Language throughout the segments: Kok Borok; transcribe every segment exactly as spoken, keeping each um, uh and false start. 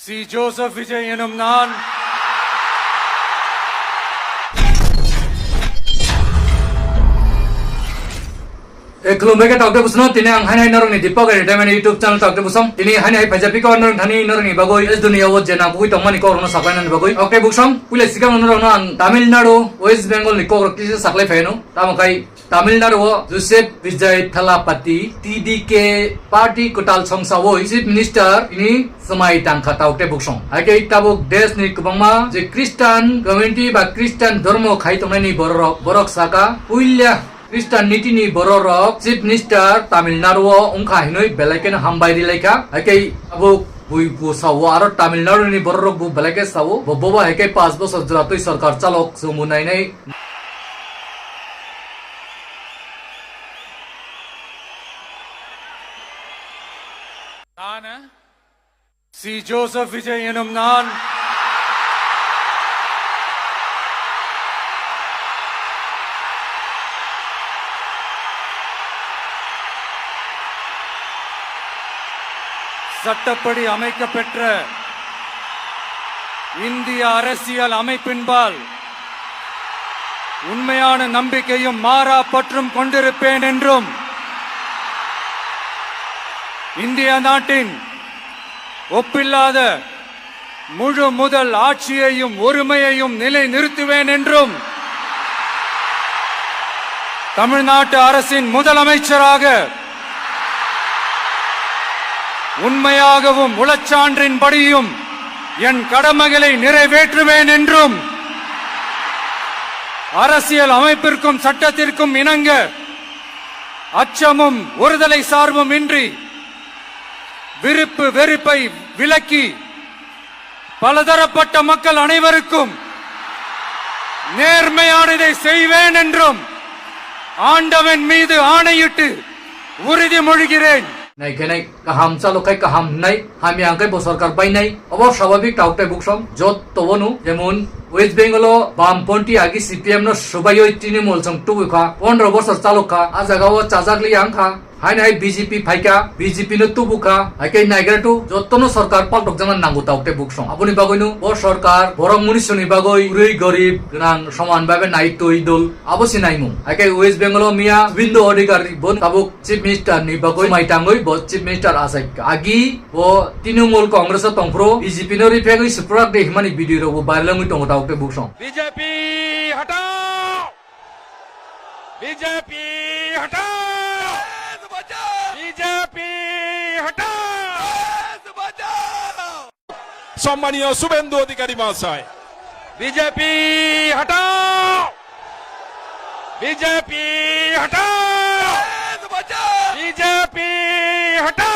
Si Joseph Vijay Enum nan. E, khulumbai khe tokte busno, tini ang hainai norokni Deepak Entertainment YouTube channel tokte busong. Tini hainai phaijapiko norok thani norokni bagwi, es duniya o je nangkukwi tongmani kokrokno saklainani bagwi. Tokte busong, puila sikang norokno ang Tamil Nadu, West Bengal ni kokrok kisa saklai phaino. Tamo khai Tamil Nadu o Joseph Vijay Thalapathy, T D K party kwtal songsawi Chief Minister tini swmai tangkha tokte busong. Haikhe tabuk desh ni kwbangma je Christian community ba Christian dhormo khai tongnai ni borok, borok saka puila Christian niti ni borok rok Chief Minister Tamil Nadu o wngkha hinwi belai kheno hambai rilaikha. Haikhe tabuk bui bo sao aro Tamil Nadu ni borok rok bo belai khe sao bo, bobo haikhe panch bosor jora twi sorkar chalok chwngbo nainai. Nana, si Joseph Vijay Enum nan. சட்டப்படி அமைக்கப்பெற்ற இந்திய அரசியல் அமைப்பின்பால் உண்மையான நம்பிக்கையும் மாறா பற்றும் கொண்டிருப்பேன் என்றும், இந்திய நாட்டின் ஒப்பில்லாத முழு முதல் ஆட்சியையும் ஒருமையையும் நிலைநிறுத்துவேன் என்றும், தமிழ்நாட்டு அரசின் முதலமைச்சராக உண்மையாகவும் உளச்சான்றின்படியும் என் கடமைகளை நிறைவேற்றுவேன் என்றும், அரசியல் அமைப்பிற்கும் சட்டத்திற்கும் இணங்க அச்சமும் ஒருதலை சார்பும் இன்றி விருப்பு வெறுப்பை விலக்கி பலதரப்பட்ட மக்கள் அனைவருக்கும் நேர்மையானதை செய்வேன் என்றும் ஆண்டவன் மீது ஆணையிட்டு உறுதிமொழிகிறேன். Nai khe nai, kaham chalo khai kaham hnai, hamya hwnkhe bo sorkar bainai. Obo swabhabik tao tei buksong, jotto bono, jemon West Bengal o Bamponti agi C P M no swbaiwi Trinamool chwng tubukha, pondro bosor chalokha, a jaga o chajak liya wngkha. Haino hai B J P phaikha, B J P no tubukha, hai khe naigra tu jottono sorkar paltok jana nango tao tei buksong. Aboni bagwino bo sorkar borok munisuni bagwi kwrwi gorib gwnang soman bhabe nai twi dol, abo se naimung. Hai khe West Bengal o miya Subhendu Adhikari bo tabuk Chief Minister ni bagwi mai tangwi bo Chief Minister achaikha. Agi bo Trinamool Congress o tongphuru B J P no riphegwi swprak de himani video rok bo viral wngwi tongo tao tei buksong. B J P hatao! B J P hatao! B J P hatao! সম্মানীয় শুভেন্দু অধিকারী মহাশয়। B J P hatao! B J P hatao! B J P hatao!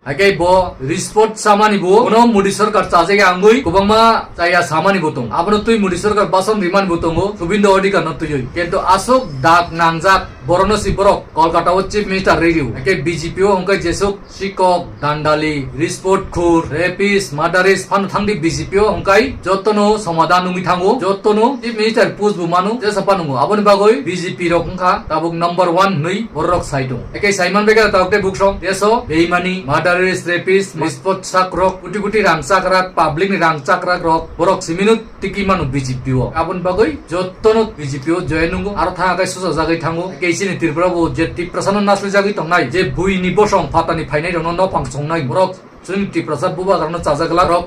Haikhe bo respond samani bo, bono Modi sorkar chajagya wngwi kwbangma chaya samani bo tongo. Abono twi Modi sorkar bason rimani bo tongo, Subhendu Adhikari no twiwi. Kintu aswk dak nangjak borokno si borok Kolkata o Chief Minister rw rw. Haikhe B J P o hwnkhe jeswk sikok, dandali, rispot khur, rapist, murderist phano thangdi B J P o hwnkhe jotono somadhan wngwi thango, jotono Chief Minister post bo mano, jesa phano wngo. Aboni bagwi B J P rok wngkha tabuk number one hwnwi borok sai tongo. Haikhe sai manbekha tabuk tei buksong deso beimani, murderist, rapist, rispot sakrok, koti koti rang chakrak, public ni rang chakrak rok, borok simino tiki mano B J P o. Aboni bagwi jotono B J P o join nungo. Aro thang akai susa jagwi thango. Kei chini Tripura bo je Tiprasa no nasli jagwi tongnai, je bui ni bosong phatani phainai rokno nopang songnai. Borok chini Tiprasa bubagra no chajak glak rok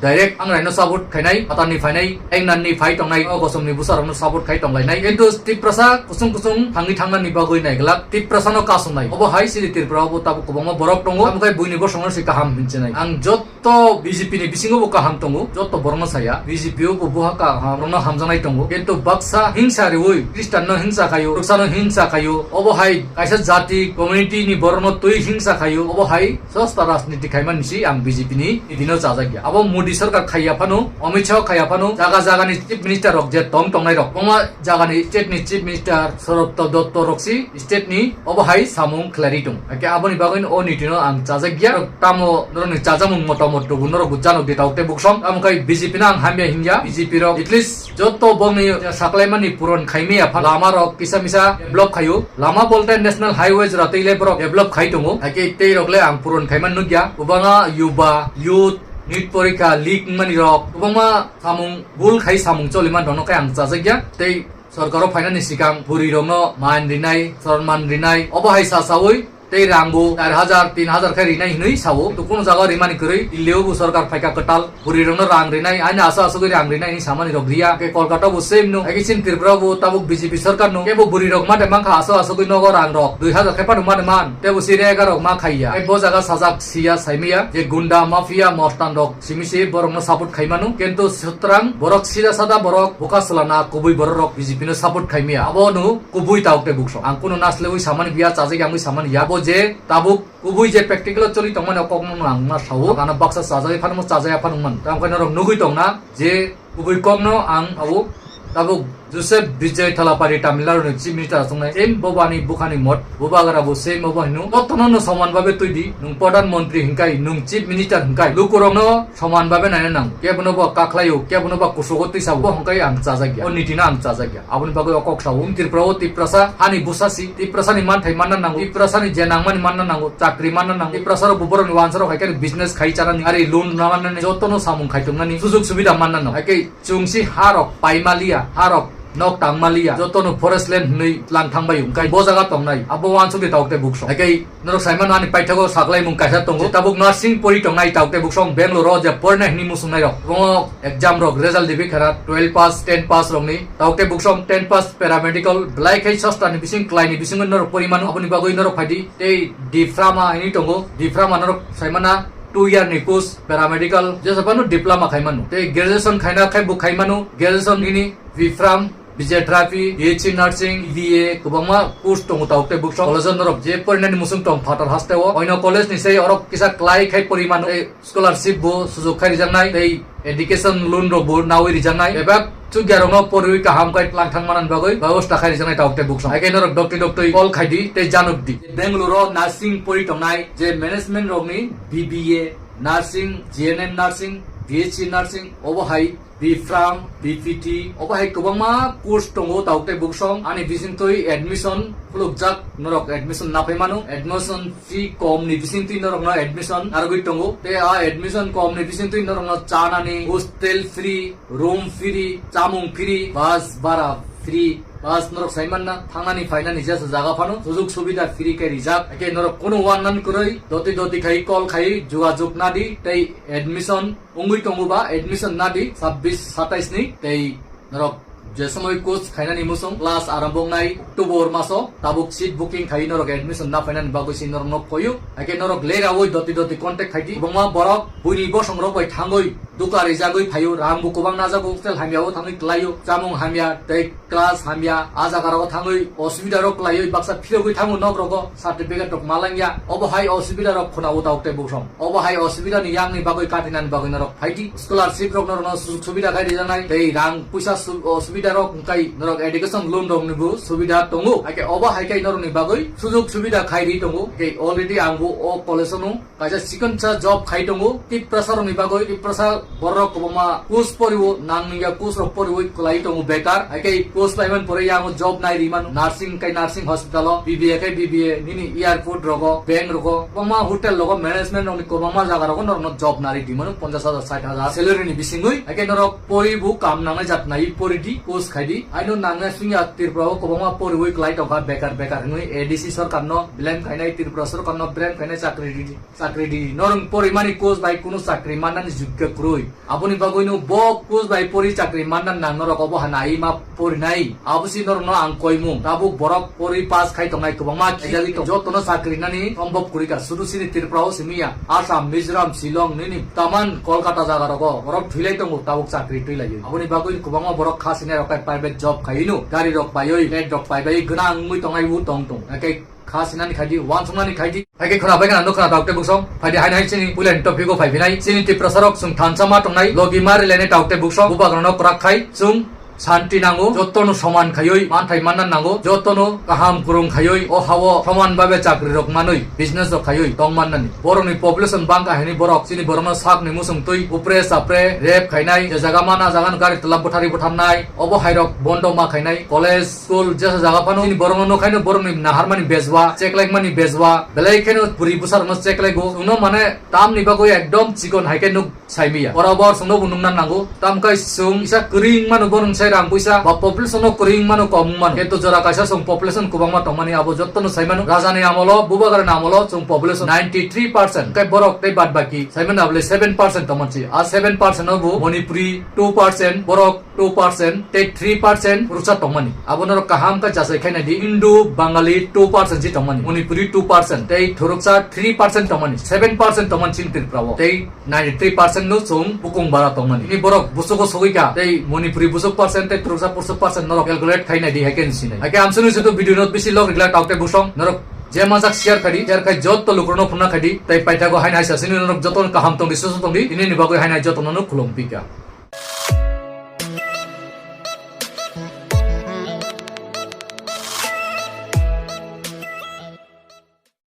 direct ang raino support khainai, phatani phainai, engnan ni phai tongnai, o gosom ni busa rokno support khai tonglainai. Kintu Tiprasa kusung kusung thangwi thangnani bagwi nai glak Tiprasa no kasongnai. Obo hai chini Tripura o bo tabuk kwbangma borok tongo. Abo khai bui ni bosong no se kaham hinchinai. Ang jot to B J P ni bisingo bo kaham tongo, joto borokno saya. B J P o bo buha kaham, borokno hamjaknai tongo. Kintu baksa hingsa riui, Christian no hingsa khaio, Ruksa no hingsa khaio, obo hai kaisa jati, community ni borokno twi hingsa khaio, obo hai sosta rajniti khaimani si ang B J P ni niti no chajakya. Abo Modi sorkar khaiya phano, Amit Shah khaiya phano, jaga jaga ni chief minister rok je tong tongnai rok, omo jaga ni state ni chief minister Sarabjit Dotto rok si state ni obo hai samung khlaiwi tong. Hakhe aboni bagwi o niti no ang chajakya. Tamo norokni chajakmung motom Motto buno rok janok di tauk tei buksong. Tamo kai B J P no ang hamya hingya. B J P rok at least joto bongni saklaimani puron khaimaya pha. Lama rok kisa misa develop khaio. Lama bolte national highway jora tei le borok develop khai tongo. Haikhe tei rok le ang puron khaiman nukya. Kwbangma yuba, youth, nit porikha, leak wngmani rok. Kwbangma samung bul khai samung choliman rokno khe ang chajakya. Tei sorkaro phainani sikang bwrwi rokno man rinai, chorman rinai. Obo hai sasaui tei rangbo char hajar, tin hajar khe rinai hinwi sao. Tei kunu jaga rimani kwrwi, Delhi o bo sorkar phaikha kwtal, bwrwi rokno rang rinai, ani aswk aswkgwi rang rinai hinwi samani rok riya. Khe Kolkata bo same no, hai khe chini Tripura bo tabuk B J P sorkar no, kebo bwrwi rok mate mankha aswk aswkgwi nogo rang rok dui hajar khe phano mate man, tebo si rega rok ma khaiya. Tei bo jaga sajak siya saimaya, je gunda, mafia, mostan rok simi se borokno support khaimano, kintu sutrang borok sida sada borok buka swlana kubui borok rok B J P no support khaimaya. Abo no kubui tauk tei buksong. Ang kunu naslewi samani biya, chajak yangwi samani ya. Bo je tabuk kubui je practical o choli tongmani o kokno no ang ma sao. Ano baksa chajagwi phano chajaya phano man. Tamo khe norok nugwi tongna je kubui kokno ang sao. Tabuk Joseph Vijay Thalapathy Tamil Nadu ni Chief Minister achuknai. Same bobani bukhani mot, bubagra bo same bobo hino. Jotono no soman babe twi di. Nwng Pradhan Mantri hinkai, nwng Chief Minister hinkai. Lukurokno soman babe naina nango. Kebono bo kakhlaio, kebono bo kusugo twi sabo. Bo hwnkai ang chajakya. O nitino ang chajakya. Aboni bagwi o kok sao. Tripura o Tiprasa hani busa si. Tiprasa ni manthai manna nango. Tiprasa ni je nangmani manna nango. Chakri manna nango. Tiprasa rok bo borokni wansa rok hai khe business khai chanani. Ari loan na mannani. Jotono samung khai tongnani. Sujug subida manna nango. Hai khe chwng si ha rok paimaliya, ha rok nok tangmaliya, jotono forest land hinwi lang thangbai wngkha, bo jaga tongnai, abo wansuk di tauk tei buksong. Haikhe norok saimano ani paithago saklaimung kaisa tongo, tabuk nursing pori tongnai tauk tei buksong Bangalore o je porina hinwi musungnai rok, omo exam rok result dibi khara twelve pass, ten pass rokni, tauk tei buksong ten pass paramedical belai khai sasta ni bising, klai ni bising norok pori mano, aboni bagwi norok phaidi tei diploma hinwi tongo, diploma norok saimana two year ni course paramedical jesa phano diploma khaimano tei graduation khaina khai bo khaimano, graduation nini B Pharm, B J Therapy, B H C Nursing, B A kwbangma course tongo tauk tei buksong. College o norok je porinani muchung tong phatar haste o, oino college ni sei orok kisa klai khai pori mano tei scholarship bo sujug khai rijaknai tei education loan rok bo nawi rijaknai. Bebak chukya rokno poriwi kaham khai tlang thang manani bagwi bebosta khai rijaknai tauk tei buksong. Haikhe norok doktwi doktwi call khai di tei janok di. Bangalore o nursing pori tongnai je management rokni B B A, nursing, G N M nursing, B H C nursing, obo hai B Pharm, B P T, obo hai kwbangma course tongo tauk tei buksong. Ani bisingtwi admission khulukjak, norok admission naphai mano. Admission fee kom ni bisingtwi norokno admission narwgwi tongo. Tei a admission kom ni bisingtwi norokno chanani hostel free, room free, chamung free, bus bara free, bus norok saimanna thangnani phainani jesa jaga phano sujug subida free khe rijak. Haikhe norok kunu wannani kwrwi doti doti khai call khai jugajug nadi tei admission wngwi tongo ba admission nadi sabbish satais ni tei norok je somoi course khainani muchung class arombo wngnai October maso tabuk seat booking khai norok admission na phainani bagwi se norok nok koyu. Haikhe norok leraui doti doti contact khaidi. Kwbangma borok buini bosong rok bai thangwi duka rijagwi phaio, rang bo kwbang najago, hostel hamya o thangwi klaio, chamung hamya tei class hamya, a jaga rogo thangwi osubida rok klaiwi baksa phirogwi thango nok rogo, certificate rok malangya, obo hai osubida rok khuna o tauk tei buksong. Obo hai osubida ni yang ni bagwi katinani bagwi norok phaidi. Scholarship rok norokno sujug subida khai rijaknai tei rang puisa su-, osubida rok wngkai norok education loan rok ni bo subida tongo. Haikhe obo hai khai norok ni bagwi sujug subida khai ri tongo. Haikhe already ang bo o college o nung kaisa chikonsa job khai tongo. Tiprasa rokni bagwi, Tiprasa borok kwbangma course poriwo, nangya course rok poriwi kwlai tongo bekar. Haikhe course laiman pore yango job nai ri mano. Nursing kai nursing hospital o, B B A kai B B A, nini airport rogo, bank rogo, kwbangma hotel rogo, management rokni kwbangma jaga rogo norokno job nari di mano, ponchash hajar, sait hajar salary ni bisingwi. Haikhe norok poribo kam nangnai jat nai pori di, course khai di. Aino nangnai sungya Tripura o kwbangma poriwi kwlai tongkha bekar bekar hinwi A D C sorkar no blame khainai, Tripura sorkar no blame khainai, chakri di di. Chakri di, norok porimani course bai kunu chakri mannani jogya kwrwi. Aboni bagwino bo course bai pori chakri manna nang norok obo hana ai ma porinai. Abo si norokno ang koimung. Tabuk borok pori pass khai tongnai kwbangma khijagwi tong. Jotono chakri nani sombhob kwrwi ka. Sudu sini Tripura o simi ya. Assam, Mizoram, Shillong, nini taman Kolkata jaga rogo borok thwilai tongo tabuk chakri twilaiwi. Aboni bagwi kwbangma borok kha sinai rok kai private job khaiwi no. Gari rok paiwi, flat rok paibai gwnang wngwi tongnai bo tong tong. Haikhe kha sinani khaidi, uansuknani khaidi. Haikhe khwna bai khwna nukha tauk tei buksong. Phaidi haino hai chini puila ni topic o phai phinai. Chini Tiprasa rok chwng thansa ma tongnai, logi ma rilainai tauk tei buksong. Bubagra no kwrak khai chwng Santi nango, jotono soman khaioi manthai manna nango, jotono kaham kurung khaioi o hao soman babe chakri rok manoi, business rok khaioi tong mannani. Borokni population bangkha haini borok, chini borokno sakni musung twi upre chapre rape khainai, je jaga mana jagano gari tola buthari butharnai, obo hairok bondo ma khainai, college, school jesa jaga phano chini borokno nukhaino borokni naharmani bejwa, cheklaikmani bejwa, belai kheno puri bwsarokno cheklaigo. Chwngno mane tamni bagwi ekdom chikon hai khe nuk saimiya. Ora bor chwngno bo nukna nango. Tamkai chwng isa kwrwing mano bo nwng sai rang puisa ba population no kwrwing mano kom mano. Kintu jora kaisa chwng population kwbangma tongmani abo jotto no sai mano. Raja ni amolo, Bubagra ni amolo chwng population ninety three percent. Kai borok tei bad baki sai mano abole seven percent tongmani. A seven percent no bo Manipuri two percent, borok two percent tei three percent ruksa tongmani. Abo norok kaham khe jachai khainai di. Hindu, Bangali two percent si tongmani. Manipuri two percent tei thuruksa three percent tongmani. Seven percent tongmani chini Tripura o. Tei ninety three percent no chwng bukung bara tongmani. Ni borok busugo sogwi kha, tei Manipuri busuk percent, tei Tripura busuk percent norok calculate khai nai di, hai khe ni sinai. Hai khe amsuni situ video no bisi log rigla tauk tei busong norok je majak share khai di, share khai jotto lukurno phunna khai di, tei paithago hain hai sasini norok joto kaham tong di, susu tong di, ini ni bagwi hain hai joto no khulum pika.